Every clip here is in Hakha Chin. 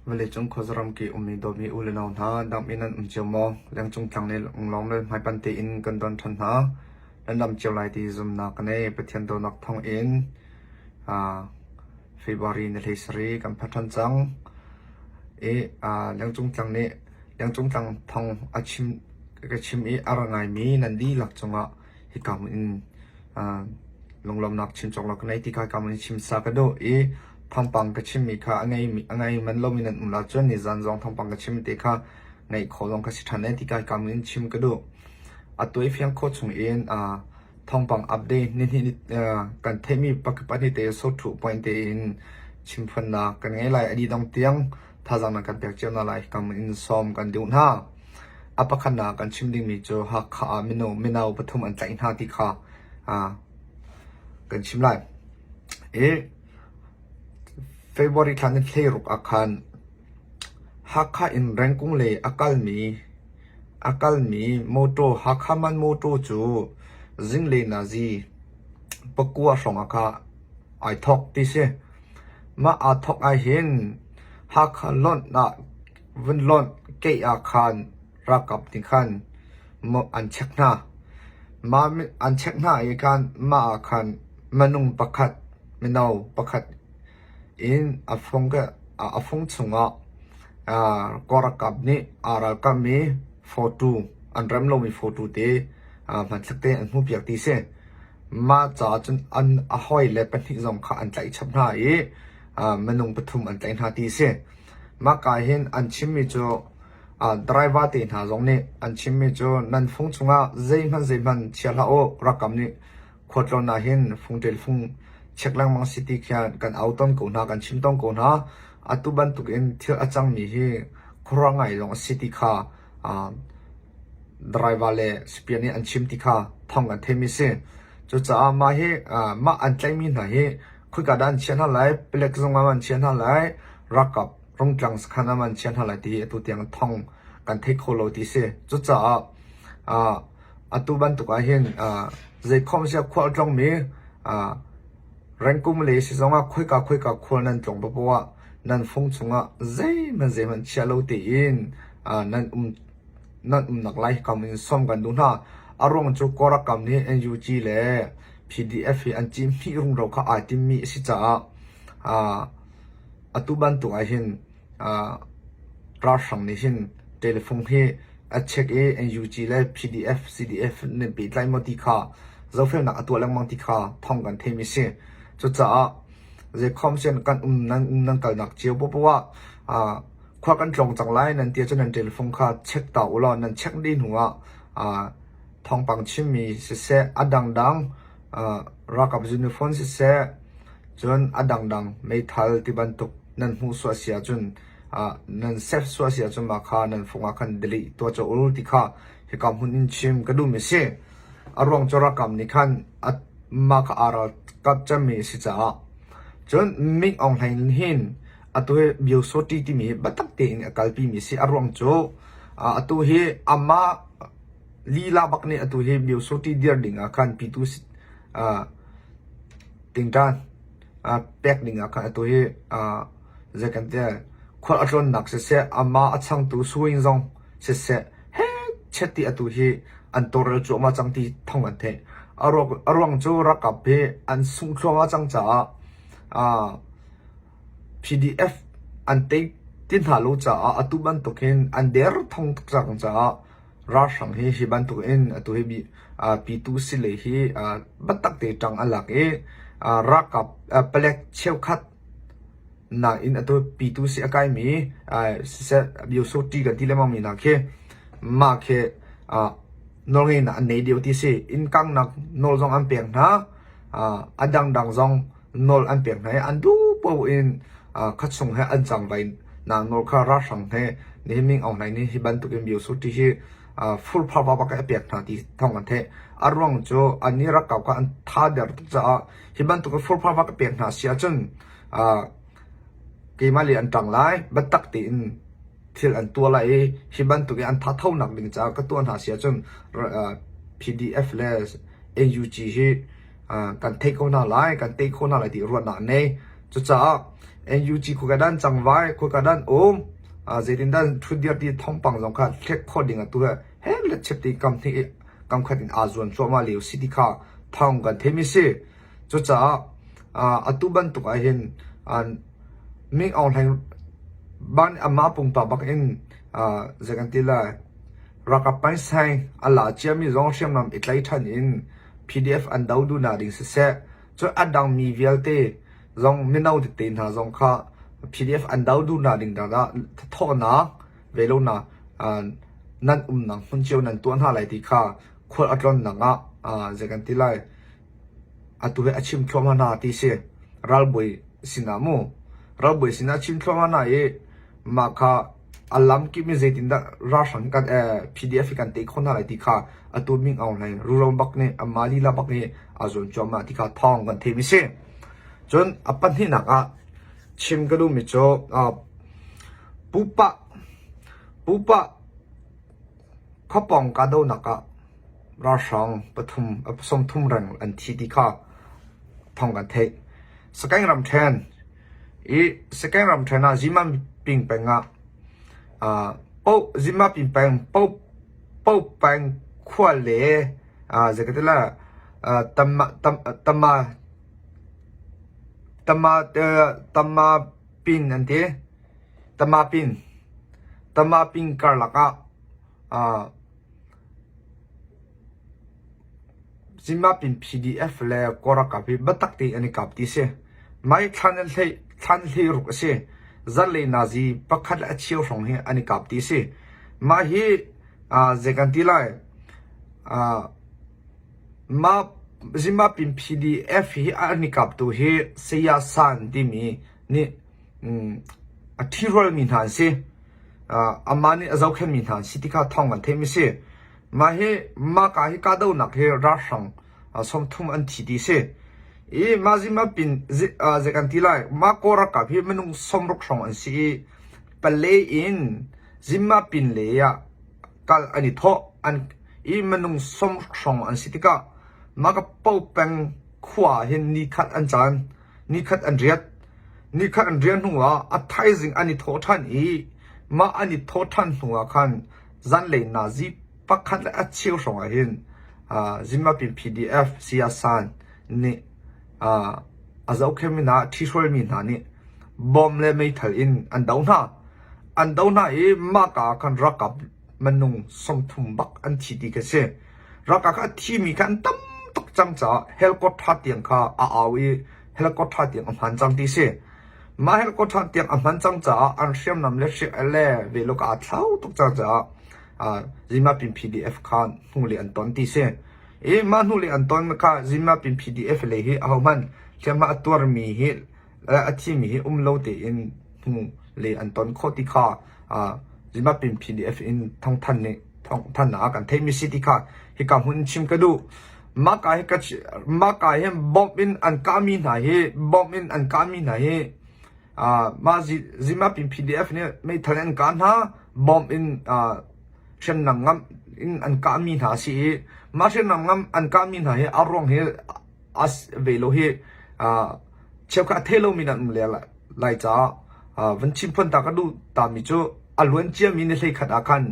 Vawleicung khuazaram ki ummi dawtmi u le nau hna, dam in nan um cio maw? Lengcung tlang le lunglawm le hmaipanh tein kan don ṭhan hna. Nan dam cio lai ti zumhnak ka nei. Pathian dawtnak thawngin February ni 17 kan phan ṭhan cang. I lengcung tlang nih lengcung tlang thawng a chim ka chim i a ra ngaimi nan dihlak cungah hika hmun in lunglawmhnak chim cawk lo ka nei ti kha hika hmun in chim sa ka duh i thawngpang ka chimmi kha a ngei a ngei man lomi nan um ahcun nizan zong thawngpang ka chim te kha ngaih khawh zong ka si ṭhan eh ti kha hika hmun in chim ka duh. Atu i fiang khawh chung in thawngpang update nihnih kan theihmi pahnih te sothuh point tein chimphuannak kan ngei lai. A dih dong tiang thazaang nan kan pek cio hna lai hika hmun in sawm kan duh hna. A pakhatnak kan chim dingmi cu Hakha ah mino pathum an tlaih hna ti kha kan chim lai. I February thla ni 16 ah khan Hakha in Rengkung lei a kalmi a kalmi mawṭaw Hakha man mawṭaw cu zinglei nazi pakua hrawng ah kha ai thawk ti si. Mah aa thawk ahhin Hakha lonh ah vun lonh keih ah khan ralkap nih khan an check hna. Mah an check hna i khan mah ah khan minung pakhat mino pakhat in a fung chungah kawlralkap nih aa ralkapmi photo an rem lomi photo te hmanthlak te an hmuhpiak ti si. Mah caah cun an a hawile pahnih zong kha an tlaih chap hna i minung pathum an tlaih hna ti si. Mahka hin an chimmi cu driver te hna zong nih an chimmi cu nan fung chungah zeihmanh zeihmanh chia hlah u ralkap nih Khualtlawn ah hin fungṭel fung check lengmang si ti khian kan au tawn ko hna, kan chim tawn ko hna. Atu bantuk in thil a cangmi hi khuaruah ngai zong a si ti kha driver le spear nih an chim ti kha thawng kan theimi si. Cucaah mah hi mah an tlaihmi hna hi khoika dah an chiah hna lai, palek zung ah an chiah hna lai, ralkap rungtlang sakhan ah an chiah hna lai ti hi atu tiang thawng kan thei kho lo ti si. Cucaah Atu bantuk ahhin zeikhom siah khual a tlongmi rengkum le sizung ah khoika khoika khual nan tlong paohpaoh ah nan fung chungah zeihmanh zeihmanh chia lo tein nan um nan umnak lai kam in sawm kan duh hna. A ruang cu Kawlram nih NUG le PDF hi an cihmih rungro kha aa timmi a si caah atu bantuk ahhin Ralhrang nih hin telephone hi a check i NUG le PDF, CDF nan pehtlai maw ti kha zohfelnak a tuah lengmang ti kha thawng kan theimi si. Cucaah zeikhom sian kan um nan um nan kalnak cio popoh ah khua kan tlawng cang lai nan ti ahcun nan telephone kha check ta u law nan check dih hnu ah thawngpang chimmi siseh a dangdang ralkap uniform siseh cun a dangdang meithal ti bantuk nan hmuh suah si ahcun nan save suah si ahcun mah kha nan fung ah khan delete tuah cawh u ti kha hika hmun in chim ka duhmi si. A ruang cu ralkap nih khan mah kha aa ralkap cemmi a si caah. Cun Ming Aung Hlaing hin atu hi Byosoti timi hi biatak tein a kalpimi si. A ruang cu atu hi amah lila bak nih atu hi Byosoti dir ding ah khan pitu tingṭan pek ding ah khan atu hi zei kan ti khual a tlawnnak siseh amah a changtu suing zong siseh hechet ti atu hi an tawlrel cuahmah cang ti thawng an theih. A ruang cu ralkap hi an sungh thluahmah cang caah PDF an tei ti hna lo caah atu bantuk hin an der thong tuk cang caah Ralhrang hi hi bantuk in atu hi pitu silei hi biatak te ṭang a lak i ralkap palek cheukhat nain atu pitu si a kaimi siseh Byosoti kan ti lengmang mi hna khi mah khi nawlngeihnak an nei deuh ti si. Inn kanghnak nawl zong an pek hna. A dangdang zong nawl an pek hna i an duh paoh in khuachung he an cangvai nak nawl kha ralhrang he nihin Ming Aung Hlaing nih hi bantuk in Byosoti hi furphar bak a pek hna ti thawng an theih. A ruang cu annih ralkap kha an tha der tuk caah hi bantuk in furphar bak a pek hna si ahcun keimah le an ṭang lai biatak tein thil an tuah lai i hi bantuk in an thathonak ding caah ka tuah hna si ahcun PDF le NUG hi kan theih ko hna lai, kan tei kho hna lai ti ruahnak an nei. Cucaah NUG khuka dan cangvai khuka dan um zeitindah ṭhutdir ti thawngpang zong kha hlek khawh ding atu he he le chep ti kam hnih kam khat in aa zuan cuahmah lio si ti kha thawng kan theimi si. Cucaah atu bantuk ah hin Ming Aung Hlaing ban amah pumpak bak in zei kan ti lai ralkap painsaing a la ciami zong hriamnam i tlaih ṭhan in PDF an do duhnak ding siseh, cun a dangmi vialte zong mino tete hna zong kha PDF an do duhnak ding dah thawhnak ve lonak nan umnak hmun cio nan tuah hna lai ti kha khual a tlonnak ah zei kan ti lai atu hi a chim thluahmah hna ti si. Ralbawi sinah mu ralbawi sinah a chim thluahmah hna i mah kha a lamkip in zeitindah ralhrang kan PDF hi kan tei khawh hna lai ti kha atu Ming Aung Hlaing ruro bak nih amah lila bak nih a zuan cuahmah ti kha thawng kan theimi si. Cun a pahnihnak ah chim ka duhmi cu pupa pupa khuapawng kahdohnak ah ralhrang pathum 30 reng an thi ti kha thawng kan theih. Sagaing ramṭhen i Sagaing ramṭhen ah Zimaping peng ah Zimaping peng Popeng khua le zei ka ti lai Tama Tama Tamapin an ti Tamapin Tamapin karlak ah Zimapin PDF le Kawlralkap hi biatak tein an i kap ti a si. Mah hi thlan hleiruk a si. Zarhlei nazi pakhat le a cheu hrawng hi an i kap ti a si. Mah hi zei kan ti lai mah Zimapin PDF hi an i kaptu hi Saya San timi nih a ṭhirualmi hna an si. Amah nih a zohkhenhmi hna an si ti kha thawng kan theihmi a si. Mah hi mahka hi kahdohnak hi ralhrang 30 an thi ti a si. I mah zimapin zei kan ti lai mah Kawl ralkap hi minung 60 hrawng an si i pale in Zimapin lei ah kal an i thawh an i minung 60 hrawng an si tikah mah ka Popeng khua ah hin nikhat an caan nikhat an riat nikhat an riah hnu ah a thaizing an i thawh ṭhan i mah an i thawh ṭhan hnu ah khan zanlei nazi pakhat le a cheu hrawng ah hin Zimapin PDF Siasan nih a zohkhenmi hna ṭhihrualmi hna nih bom le meithal in an do hna an do hna i mahka ah khan ralkap minung 30 bak an thi ti khi a si. Ralkap kha a thimi kha an tam tuk cang caah helicopter tiang kha a au i helicopter tiang a hman cang ti si. Mah helicopter tiang a hman cang caah an hriamnam le le veluk aa thlau tuk cang caah Zimapin PDF kha hnulei an ton ti si. I mah hnulei an ton kha Zimapin PDF lei hi ahohmanh hliamhma a tuarmi hi a thimi hi um lo tein hnu le an ton khawh ti kha Zimapin PDF in thawngthan nih thawngthan ah kan theihmi si ti kha hika hmun in chim ka duh. Mah ka hi mah ka hi bomb in an kahmi hna hi bomb in an kahmi hna hi mah Zimapin PDF nih meithal in an kah hna bomb in hriamnam ngam in an kahmi hna a si i mah hriamnam ngam an kahmi hna hi a ruang hi as ve lo hi cheukhat a thei lomi nan um le lai caah van chim phuan ta ka duh tami cu a luan ciami ni hlei khat ah khan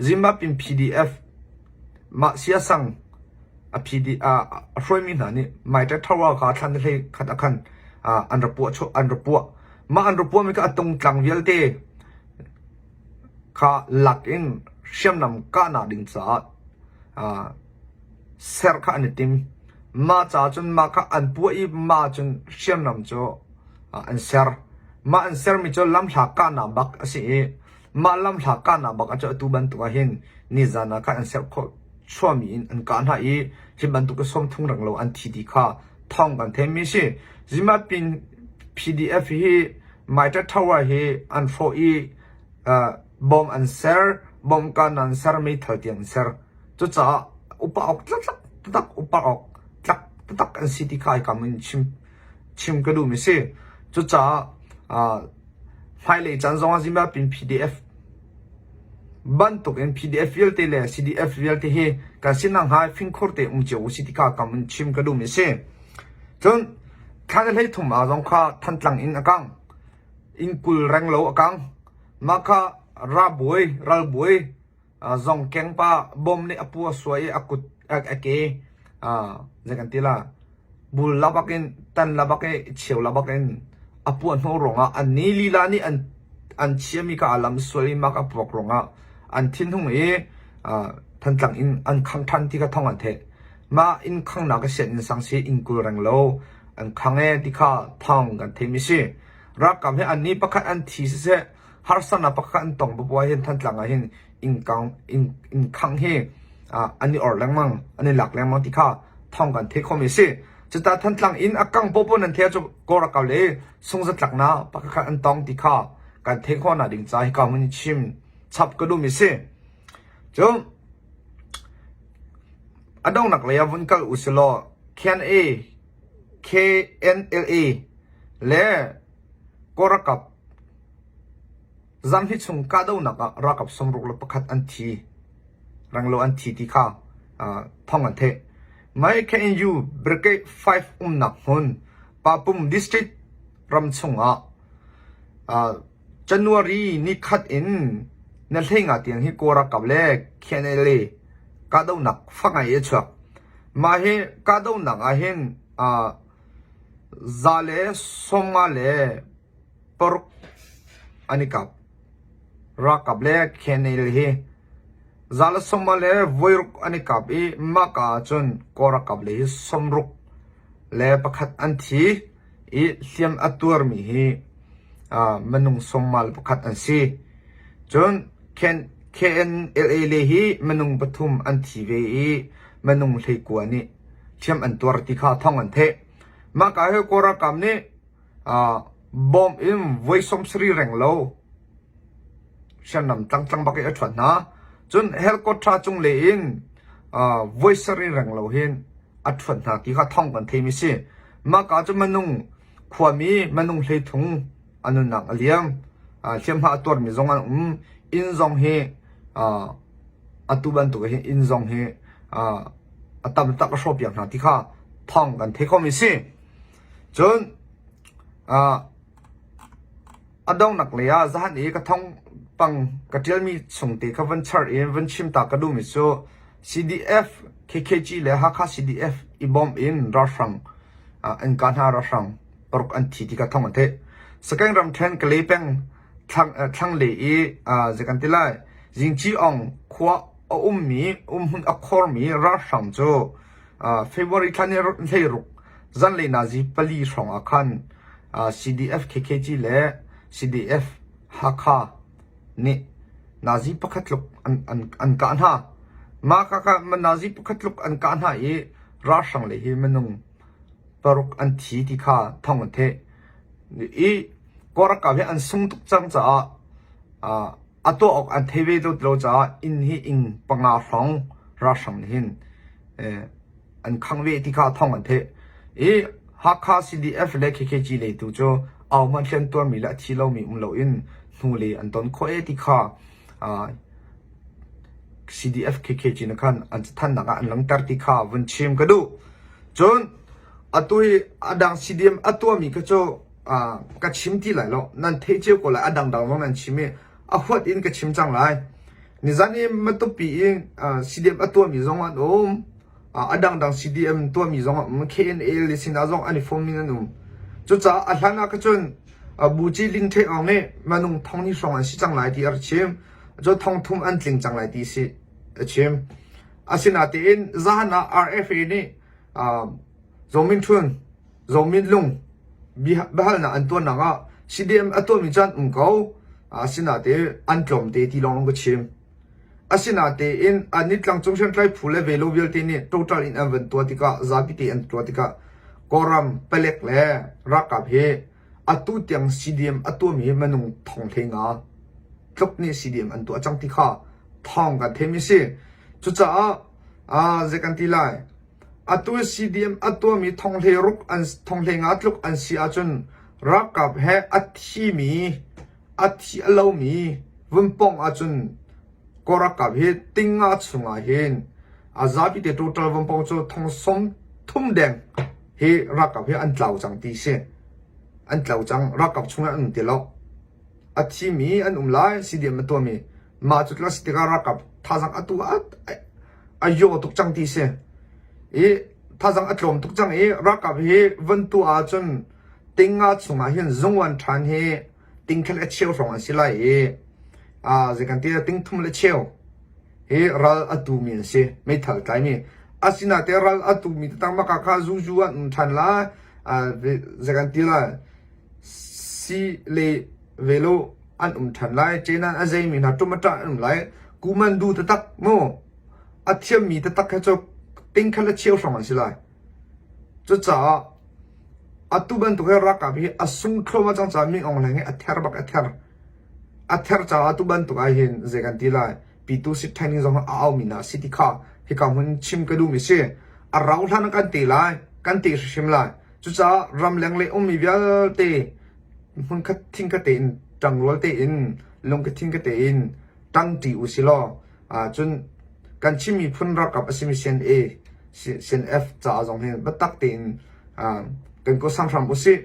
Zimapin PDF mah siasang a PD a hruaimi hna nih Maiṭet Tower kha thlan ni hlei khat ah khan an ra puah an ra puah mah an ra puahmi kha a tungtlang vialte kha lak in hriamnam kahnak ding caah ser kha an i tim. Mah caah cun mah kha an puah i mah cun hriamnam cu an ser. Mah an sermi cu lamhla kahnak bak a si i mah lamhla kahnak bak ah cun atu bantuk ah hin nizan ah khan an ser khawh chuahmi in an kah hna i hi bantuk i 30 renglo an thi ti kha thawng kan theihmi a si. Zimapin PDF hi Maita Tower hi an hrawh i bom an ser, bom kan an ser, meithal tiang an ser. Cucaah upa awk tlak taktak upa awk tlak taktak an si ti kha hikam in chim chim ka duhmi si. Cucaah hmailei caan zong ah Zimbabwe PDF bantuk in PDF vialte le CDF vialte hi kan sinak hnga fingkhur te um cio usih ti kha kam in chim ka duhmi si. Cun thla ni 13 ah zong kha Thantlang in a kang. Inn 20 renglo a kang. Mah kha rabawi, ralbawi zongkeng pa bom nih a pu a suai i a kut a ke zei kan ti la bul la bak in tan la bak i cheu la bak in a puah hnawh ruangah an ni lila nih an an chiami kha a lam sual i mak a puak ruangah an thinhung i Thantlang in an khang ṭhan ti kha thawng an theih. Mah inn khangnak a sian inn sang si inn 20 reng lo an khang e ti kha thawng kan theihmi si. Ralkap hi an ni pakhat an thi siseh harsanak pakhat an tong papoah hin Thantlang ah hin inn inn khangh hi an i or lengmang an i lak lengmang ti kha thawng kan theih khomi a si. Cuta Thantlang inn a kang popo nan theih ahcun Kawl ralkap le sungzatlaknak pakhat an tong ti kha kan theih khawhnak ding ca hika hmun i chim chap ka duhmi si. Cun a donghnak lei ah vun kal u silaw KNA KNLA le Kawl ralkap Zarhhnih chung kahdohnak ah ralkap 61 an thi. Ranglo an thi ti kha thawng an theih. May KNU Brigade 5 umnak hmun Papum District ram chungah January nikhat in na hleinga tiang hi Kawl ralkap le KNLA kahdohnak fak ngai a chuak. Mah hi kahdohnak ah hin 150 le paruk an i kap. Ralkap le KNL hi 150 le voiruk an i kap i mah ka ahcun Kawl ralkap le hi 60 le pakhat an thi i hliam a tuarmi hi minung 41 an si. Cun KNLA le hi minung pathum an thi ve i minung 19 nih hliam an tuar ti kha thawng an theih. Mah ka hi Kawl ralkap nih Bawm in voi 70 reng lo hriamnam tlangtlang bak i a ṭhuat hna. Cun helicopter cung le in voi sarih reng lo hin a ṭhuat hna ti kha thawng kan theimi si. Mah ka cu minung khuami minung hleithung a nunnak a liam. Hliamhma a tuarmi zong an um. Inn zong hi atu bantuk hin inn zong hi a tam tak a hrawhpiak hna ti kha thawng kan theih khomi si. Cun a donghnak lei ah zahan i ka thawngpang ka ṭialmi chungte kha van char in van chim ta ka duhmi cu CDF, KKG le Hakha CDF i bawm in ralhrang an kah hna ralhrang paruk an thi ti kha thawng an theih. Sagaing ramṭhen Kalay peng thlanglei i zei kan ti lai Zingci Aung khua a ummi umhmun a khormi ralhrang cu February thla ni 16 zanlei nazi pali hrawng ah khan CDF KKG le CDF Hakha nih nazi pakhat tluk an, an, an kah hna. Mah ka ka nazi pakhat tluk an kah hna i ralhrang le hi minung paruk an thi ti kha thawng an theih. I Kawl ralkap hi an sung tuk cang caah a tuah awk an thei ve lo caah inn hi inn panga hrawng ralhrang nih hin an khangh ve ti kha thawng an theih. I Hakha CDF le KKG lei tu cu ahohmanh hliam tuarmi le a thi lomi um loin hnulei an ton khawh e ti kha CDF KKG nih khan an cathannak ah an langhter ti kha vun chim ka duh. Cun atu hi a dang CDM a tuahmi kha cu ka chim ti lai lo. Nan theih cio ko lai a dangdang zong nan chim i a huat in ka chim cang lai. Nizan i Matupi i CDM a tuahmi zong an um. A dangdang CDM tuahmi zong an um. KNA le sinah zong an i fawmmi an um. Cucaah a hlan ah kha cun Buci Ling Ṭhe Aung nih minung thong hnih hrawng an si cang lai ti a rak chim. Cun thong thum an tling cang lai ti si a chim. Asinain zahan ah RFA nih Zaw Min Htun Zaw Min Lung biahalnak an tuahnak ah CDM a tuahmi cu an um ko. Asinain an tlawmte ti lawng ka chim. Asinain an nih tlangcung hriamtlai phu le velo vialte nih total in an van tuah tikah zapi te an tuah tikah Kawlram palek le ralkap hi atu tiang CDM a tuahmi hi minung thong hlei nga tluk nih CDM an tuah cang ti kha thawng kan theimi si. Cucaah zei kan ti lai? Atu CDM a tuahmi thonghlei ruk an thonghlei nga tluk an si ahcun ralkap he a thimi a thi a lomi vunpong ahcun Kawl ralkap hi tinga chungah hin a zapi te total vunpong cu thong sawm thum deng hi ralkap hi an tlau cang ti si. An tlau cang ralkap chungah an um ti lo. A thimi an um lai CDM a tuahmi. Mah cu tluk a si tikah ralkap thazaang atu a yaw tuk cang ti si. I thazaang a tlawm tuk cang i ralkap hi von tuah ahcun tinga chungah hin zunguan ṭhan hi tingkhel a cheu hrawng an si lai i zei kan ti ting thum le cheu hi ral a tumi an si meithal tlaimi asinate ral a tumi taktak maka kha zuzu an um ṭhan lai zei kan ti lai si le velo an um ṭhan lai cenan a zeimi hna ṭumata an um lai kumandu taktak mu a thiammi taktak he cu tingkhel a cheu hrawng an si lai Cucaah atu bantuk hi ralkap hi a sung thluahmah cang caah Min Aung Hlaing hi a ther bak a ther. A ther caah atu bantuk ah hin zei kan ti lai Pitu sit training zong a aumi hna si ti kha hika hmun chim ka duhmi si. A rau hlan ah kan te lai, kan te hrimhrim lai. Cucaah ramleng le ummi vialte hmunkhat thingkhat tein ṭangrual tein lungkhat thingkhat tein ṭangṭi usilaw cun kan Chin miphun ralkap a simi CNA, CNF caah zong hin biatak tein kan kawsam hram usih.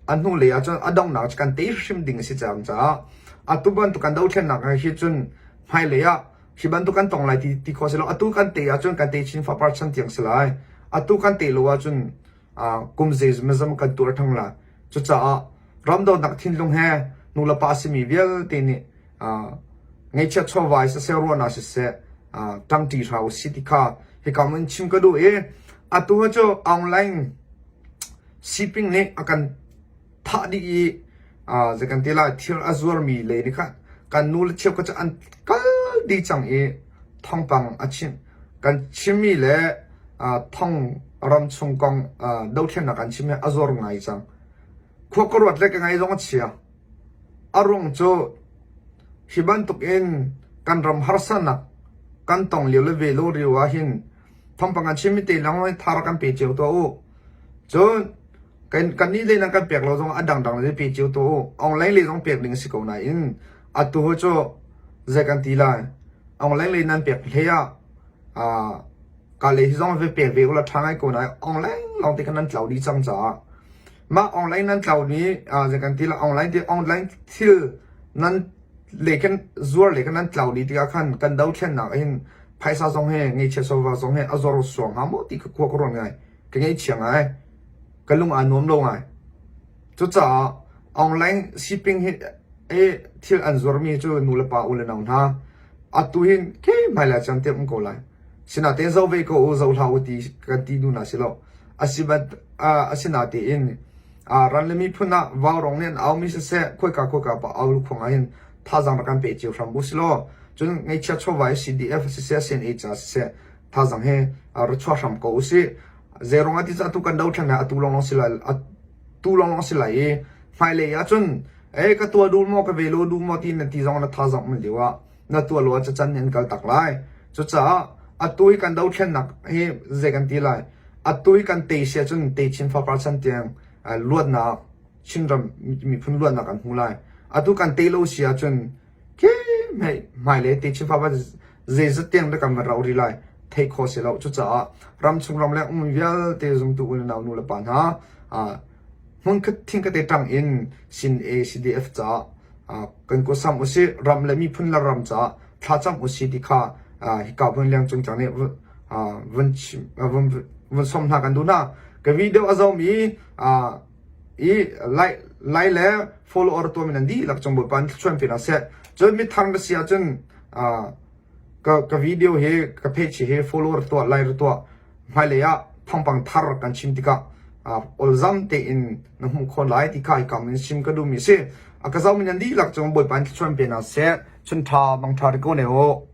A hnu lei ahcun a donghnak cu kan tei hrim ding a si cang caah atu bantuk kan dothlennak hi cun hmailei ah hi bantuk kan tong lai ti ti khawh si lo. Atu kan tei ahcun kan tei chin fapar chan tiang si lai. Atu kan tei lo ahcun kum zeizumazam kan tuar thang lai. Cucaah ramdawtnak thinlung he nulepa a simi vialte nih Ngaihchiat chawva in siseh ruahnak siseh ṭangṭi hlah usih ti kha hika in chim ka duh i atu cu online shipping nih a kan thah dih i zei kan ti lai thil a zuarmi lei nih khan kan nu le cheukhat cu an kal dih cang i thawngpang a chim kan chimmi le thong ramchung kong dothlennak kan chim hi a zor ngai cang. Khua ka ruat le ka ngai zong a chia. A ruang cu hi bantuk in kan ram harsanak kan tong lio le ve lo rio ah hin thawngpang an chimmi te lawng hi thar kan pe cio tuah u. Cun kan kannih lei nan kan pek lo zong a dangdang le pe cio tuah u. Online lei zong pek ding a si ko nain atu cu zei kan ti lai. Online lei nan pek hlei ah ka lei hi zong ve pek ve ula ṭha ngai ko nain online lawng te khan nan tlau dih cang caah Mah online nan tlau ni zei kan ti la online ti online thil nan le kan zuar le kan nan tlau ni tikah khan kan dothlennak hin phaisa zong he ngeichia sofa zong he a zor suang hnga maw ti ka khua ka ruat ngai ka ngeichia ngai ka lung aa nuam lo ngai cucaah online shipping hi e thil an zuarmi cu nu le pa u le nau hna atu hin ke hmailai cang te um ko lai sinatein zo ve ko u zo hlah u ti kan ti nu na si lo Asinain ran le miphun ah vaurawng nih an aumi siseh khoika khoika pa au khuang ah hin thazaang rak kan pe cio hram u silaw cun ngaihchia chawva i CDF siseh CNA ca siseh thazaang he ra chuah hram ko usih. Zeiruang ah ti cu atu kan dothlen ah atu lawnglawng si lai atu lawnglawng si lai i hmailei ah cun eh ka tuah duh maw ka ve lo duh maw ti na ti zong na thazaang um lio ah na tuah lo ah cacan nih an kal tak lai. Cucaah atu hi kan dothlennak hi zei kan ti lai? Atu hi kan tei si ahcun techin fapar chan tiang luatnak Chinram miphun luatnak kan hmu lai. Atu kan tei lo si ahcun ke hmailei techin fapar zeizat tiang dah kan van rauh rih lai theih khawh si lo. Cucaah ramchung ramleng ummi vialte zumtu u le nau nu le pa hna hmunkhat thingkhat ṭang in sin A CDF caah kan kawsam usih ram le miphun le ram caah thlacam usih ti kha hika hmun leng cungcang nih vun vun som hna kan duh hna. Ka video a zomi i like like le follow or tuahmi nan dihlak cung Bawipa in thluachuah in pe hna seh. Cun mithar na si ahcun ka ka video hi ka page hi follow tuah like tuah hmailei ah thawngpang thar kan chim tikah olzam tein na hmuh khawh lai ti kha hika in chim ka duhmi a si. A ka zohmi nan dihlak cung Bawipa in thluachuah in pe hna seh. Chun ṭha mang ṭha ri ko ne u.